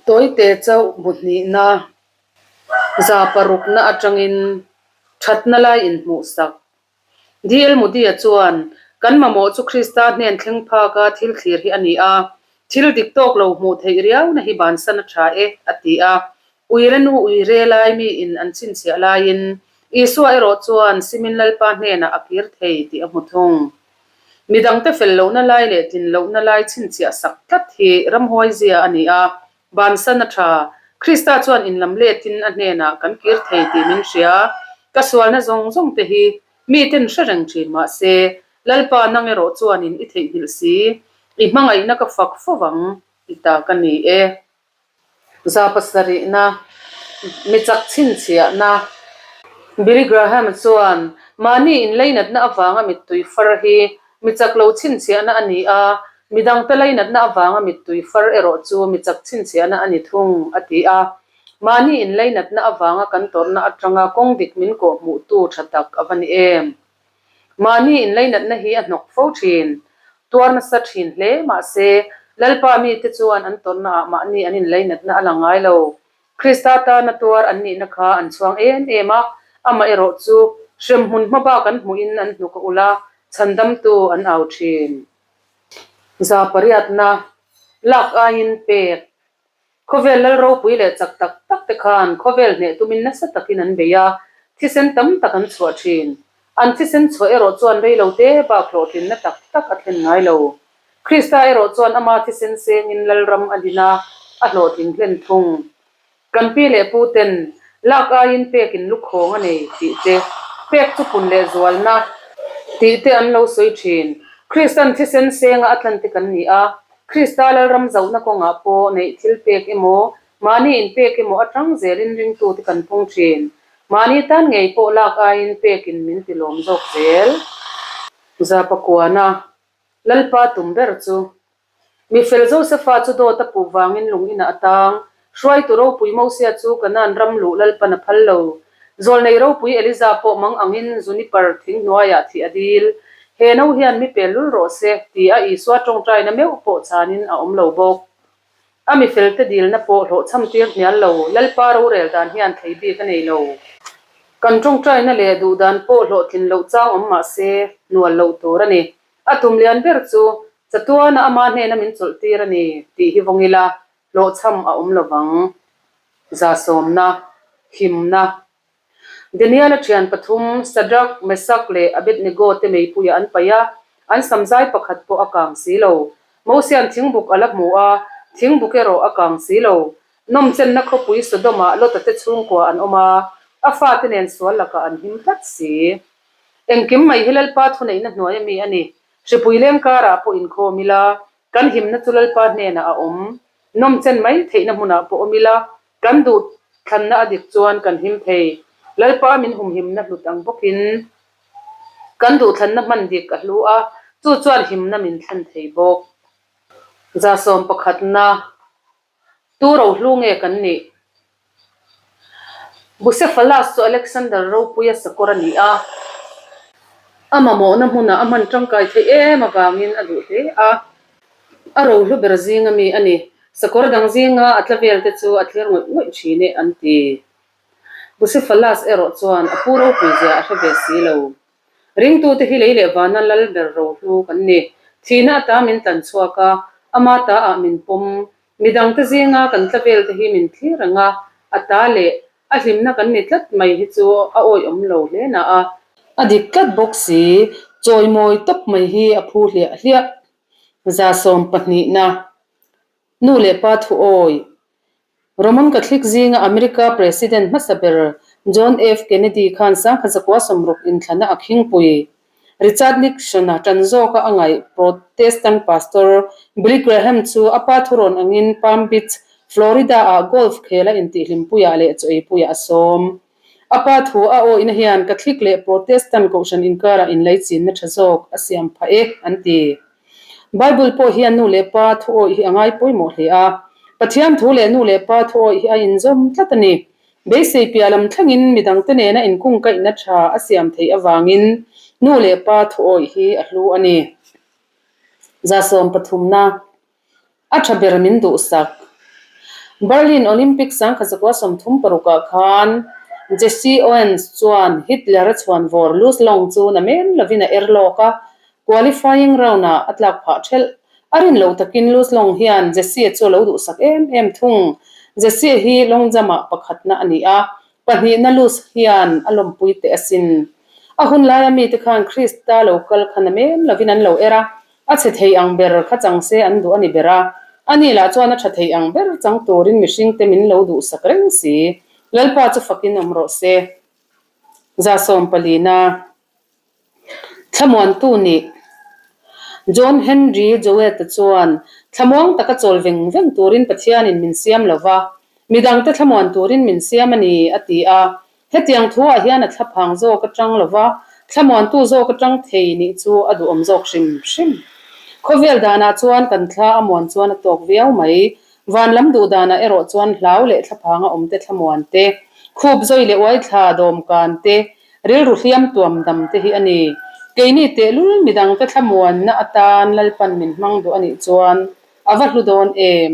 Tawite chauh bu hnihna 600 na atangin thatna lai inhmuhsak. DL Moody-a chuan, Kan mamawh chu Krista hnen thleng phaka thil thlir hi a ni a, thil dik tawk lo hmuh theih riauna hi bansan a tha e, a ti a. Uire nu uire lai miin an chhinchhiah laiin Isua erawh chuan simin Lalpa hnenah a kir thei tih a hmu thung. Midangte fel lohna lai leh tlin lohna lai chhinchhiah sak tlat hi ramhuai zia a ni a, bansan a tha. Krista chuan inlam letin a hnenah kan kir thei tih min hria. Ka sualna zawng zawng te hi miten hre reng thin mah se, Lalpa nang erawh chuanin i theihnghilh si, i hmangaihna ka fak fo vang ti ta ka ni e. 700na, mi chak chhinchhiahna. Billy Graham chuan, Mahni inleinatna avanga mittui far hi mi chak lo chhinchhiahna a ni a, midangte leinatna avanga mittui far erawh chu mi chak chhinchhiahna a ni thung, a ti a. Mahni inleinatna avanga kan tawrhna atanga kawng dik min kawhhmuhtu tha tak a va ni em? Mahni inleinatna hi a hnawk fo thin. Tuar nasa thin hle mahse, Lalpa mite chuan an tawrhnaah mahni an inleinatna a la ngai lo. Krista tana tuar an nihna kha an chhuang em em a, amaherawh chu hremhmun hmabak an hmuhin an hnuk a ulh a, chhandamtu an au thin. 800na, lak aiin pek. Khawvel lal ropui leh chak tak tak te khan khawvel hneh tumin nasa takin an bei a, thisen tam tak an chhuah thin. An thisen chhuah erawh chuan rei lo te bak hlawhtlinna tak tak a thlen ngai lo. Krista erawh chuan ama thisen sengin lalram a din a, a hlawhtling hlen thung. Kan pi leh pu ten lak aiin pekin lukhawng a nei tih te, pek chu pun leh zualna tih te an lo sawi thin. Kristan thisen senga a tlan te kan ni a, Krista Lalram zauhna kawngah pawh neih thil pek emaw, mahni inpek emaw atang zelin ringtute kan pung thin. Mahni tan ngei pawh lak aiin pekin min ti lawm zawk zel. Zapakuana, Lalpa tum ber chu. Mi fel Josefa chu dawt a puh vangin lung inah a tang. Hruaitu ropui Mosia chu Kanaan ram luh Lalpan a phal lo. Zawlnei ropui Eliza pawh mang angin Juniper thing hnuaiah thih a dil. He no hian mi pel lul rawh se, ti a Isua tawngtaina meuh pawh chhanin a awm lo bawk. A mi felte dilna pawh hlawhchham tir hnial lo, Lalpa rorel dan hian thei bik a nei lo. Kan tawngtaina leh duhdan pawh hlawhtlin loh chang awm mah se, hnual loh tur a ni. A tum lian ber chu, chatuana ama hnena min chawlh tir a ni, tih hi vawng ila, hlawhchham a awm lovang. Zasawmna, himna. Daniel-a thian pathum, Shadrach, Meshach leh Abednego te meipuiah an paih a, an samzai pakhat pawh a kang si lo. Mosia'n thingbuk a la hmu a, thingbuk erawh a kang si lo. Nawmchenna khawpui Sodom-ah Lota te chhungkua an awm a, a fate nen sual lakah an him tlat si. Engkim mai hi Lalpa thuneihna hnuai ami a ni. Hripui leng karah pawh inkhawm ila, kan himna chu Lalpa hnenah a awm. Nawmchen mai theihna hmunah pawh awm ila, kan duh thlanna a dik chuan kan him thei. Lalpa min humhimna hlut ang bawkin kan duh thlanna hman dik a hlu a, chu chuan himna min thlen thei bawk. 11 na. Tu rohlu nge kan nih? Bucephalus chu Alexander ropuia sakawr a ni a, a mamawhna hmunah a hman tangkai theih em avangin a duh hle a, a rohlu ber zinga mi a ni. Sakawr dang zinga a tla vel te chu a thlir ngawih ngawih thin e an ti. Bucephalus erawh chuan a pu ropui zia a hre ve si lo. Ringtute hi lei leh vana lal ber rohlu kan ni. Thihna ata min tlan chhuak a, ama ta ah min pawm. Midangte zinga kan tla vel te hi min thlir reng a, a ta leh a hlimna kan ni tlat mai hi chu a awihawm lo hle na a. A dik tlat bawk si, chawimawi tawp mai hi a phu hliah hliah. 12 na. Nu leh pa thu awi. Roman Catholic zinga America President hmasa ber John F. Kennedy khan sangkhat zakua sawmruk inthlana a khingpui Richard Nixon-a tan zawka a ngaih Protestant Pastor Billy Graham chu a pa thurawn angin Palm Beach, Florida-ah golf khela intihhlimpuiah leh chaw eipuiah a sawm. A pa thu a awihna hian Catholic leh Protestant kohhran inkarah inlaichinna tha zawk a siam phah e, an ti. Bible pawh hian nu leh pa thu awih hi a ngai pawimawh hle a. Pathian thu leh nu leh pa thu awih hi a inzawm tlat a ni. Beisei piah lam thlengin midangte nena inkungkaihna tha a siam theih avangin nu leh pa thu awih hi a hlu a ni. 13 na. A tha ber min duhsak. Berlin Olympic sangkha zakua 36 ah khan Jesse Owens chuan Hitler-a chhuan vawr Luz Long chu na men lovin a er lawk a, qualifying round-ah a tlak phah ṭhelh. A rin loh takin Luz Long hian Jesse-a chu a lo duhsak em em thung. Jesse-a hi long jump-ah pakhatna a ni a, pahnihna Luz hian a lawmpui teh asin. A hun laia mite khan Krista lo kal kha na men lovin an lo er a, A chhe thei ang ber kha chang se an duh a ni ber a, ani lah chuan a tha thei ang ber chang turin mihringte min lo duhsak reng si. Lalpa chu fakin awm rawh se. Zasawm palina Thlamuantu nih John Henry Jowett-a chuan thlamuang taka chawl veng veng turin Pathianin min siam lo va, midangte thlamuan turin min siam a ni, a ti a. Hetiang thuah hian a thlaphang zawk atang lova thlamuantu zawk atang thei nih chu a duhawm zawk hrim hrim. Khawvel danah chuan kan thla a muan chuan a tawk viau mai. Van lam duh danah erawh chuan hlau leh thlaphanga awmte thlamuan te, khup zawi leh uaithla dawmkan te, rilru hliam tuam dam te hi a ni. Keini tehlul midangte thlamuanna atan Lalpan min hmang duh a nih chuan a va hlu dawn em?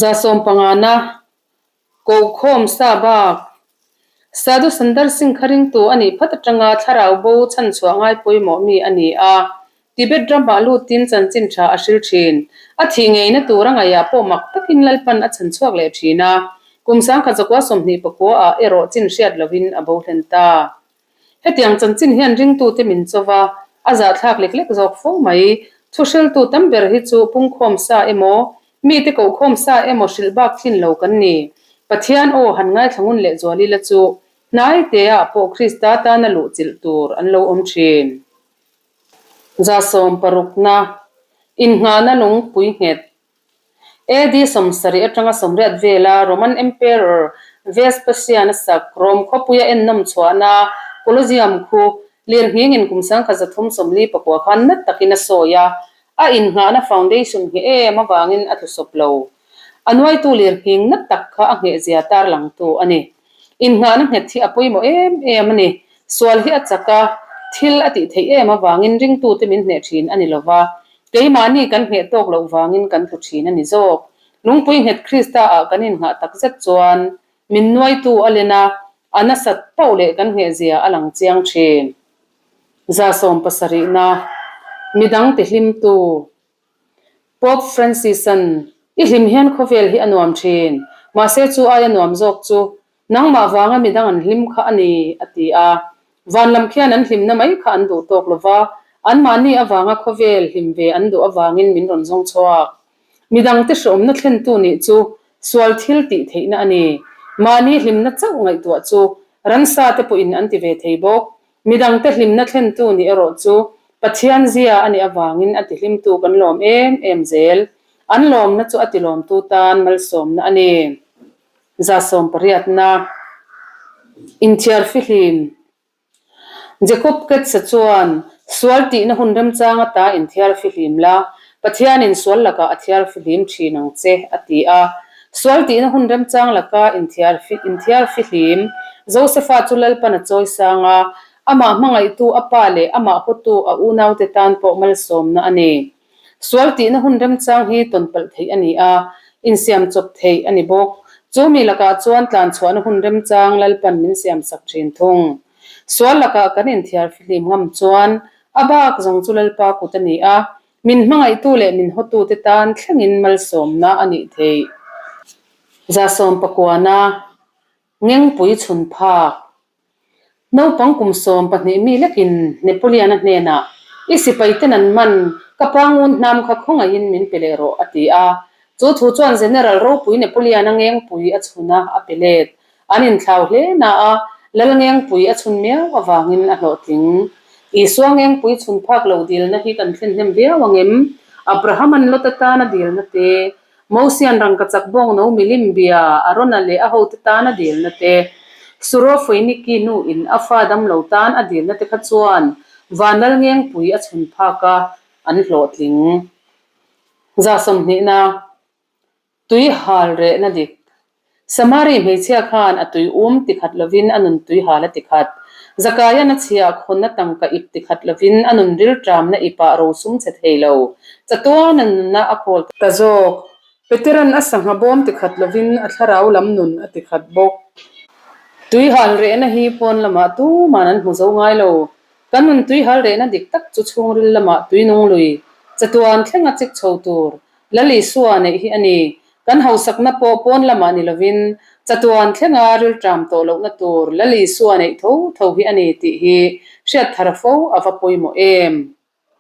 Zasawmpangana Kohkhawm sa bak, Sadhu Sundar Singh kha ringtu a nih phat atanga thlarau bo chhanchhuah ngai pawimawh mi a ni a, Tibet ramah lutin chanchin tha a hril thin. A thih ngeina tur a ngaihah pawh mak takin Lalpan a chhanchhuak leh thin a, kum 19 20 pakua ah erawh chin hriat lovin a bo hlen ta. Hetiang chanchin hian ringtute min cho va, a zahthlak lek lek zawk fo mai. Thuhriltu tam ber hi chu pungkhawm sa emaw, mite kohkhawm sa emaw hrilh bak thin lo kan ni. Pathian aw han ngaithla ngun leh zual ila chu hnai teah pawh Krista tana luh chilh tur an lo awm thin. 16 na, Innghahna lungpui nghet AD 70 atanga 80 vela Roman Emperor Vespasian a sak Rome khawpuia ennawm chhuahna Colosseum khu lirnghingin kum 1349 khan nat takin a sawi a, a innghahna foundation ngheh em avangin a tlusawp lo. A nuaitu lirnghing nat tak kha a nghehzia tarlangtu a ni. Innghahna nghet hi a pawimawh em em a ni. Sual hi a chak a, thil a tih theih em avangin ringtute min hneh thin a ni lova, keimahni kan hneh tawk loh vangin kan tlu thin a ni zawk. Lungpui nghet Krista ah kan innghah takzet chuan min nuaitu a len a, a nasat poh leh kan nghehzia a lang chiang thin. 17 na, Midang tihlimtu. Pope Francis-a'n, I hlim hian khawvel hi a nuam thin, mahse chu aia nuam zawk chu nangmah vanga midang an hlim kha a ni, a ti a. Van lam khian an hlimna mai kha an duh tawk lova, anmahni avanga khawvel hlim ve an duh avangin min rawn zawng chhuak. Midangte hreawmna thlentu nih chu sual thil tih theihna a ni. Mahni hlimna chauh ngaihtuah chu ransa te pawhin an ti ve thei bawk. Midangte hlimna thlentu nih erawh chu Pathian zia a nih avangin a tihlimtu kan lawm em em zel. An lawmna chu a tilawmtu tan malsawmna a ni. 18 na Inthiar fihlim Jacob Ketsa chuan sual tihna hun remchang ata inthiar fihlim la, Pathianin sual lakah a thiar fihlim thin ang che, a ti a. Sual tihna hun remchang laka inthiar inthiar fihlim Josefa chu Lalpan a chawi sang a, amah hmangaihtu a pa leh amah hawtu a unaute tan pawh malsawmna a ni. Sual tihna hun remchang hi tawnpalh theih a ni a, insiam chawp theih a ni bawk. Chu mi lakah chuan tlanchhuahna hun remchang Lalpan min siamsak thin thung. Sual lakah kan inthiar fihlim ngam chuan a bak zawng chu Lalpa kut a ni a, Min hmangaihtu leh min hawtute tan thlengin malsawmna a nih theih. 19 na Ngengpui chhun phak. Naupang kum 12 mi lekin Napoleon-a hnenah, I sipaiten an man, ka pa ngun hnam kha khawngaihin min pe leh rawh, a ti a. Chu thu chuan General ropui Napoleon-a ngengpui a chhun a, a pe let. An inthlau hle na a, Lal Ngengpui a chhun miau avangin a hlawhtling. Isua Ngengpui chhun phak lo dilna hi kan thlen hnem viau ang em? Abraham-a'n Lot atan a dilna te, Mosia'n rangkachak bawng no milim bia Arona leh a hote tan a dilna te, Suro Foiniki nuin a fa damlo tan a dilna te kha chuan Van Lal Ngengpui a chhun phak a, an hlawhtling. 20 na. Tui hal rehna dik. Samari hmeichhia khan a tui um ti khat lovin a nun tui hal a ti khat. Zakaia'n a chhia khawnna tangka ip ti khat lovin a nun rilṭamna ipah rosum che thei lo. Chatuan a nunna a khawl ta zawk. Peteran a sangha bawm tikhat lovin a thlarau lam nun a tikhat bawk. Tui hal rehna hi pawn lamah tuman an hmu zo ngai lo. Kan nun tui hal rehna dik tak chu chhungril lamah tui nung lui, chatuan thlenga chik chho tur Lal Isua neih hi a ni. Kan hausakna pawh pawn lamah ni lovin chatuan thlenga rilṭam tawh lohna tur Lal Isua neih tho tho hi a ni tih hi hriat thar fo a va pawimawh em?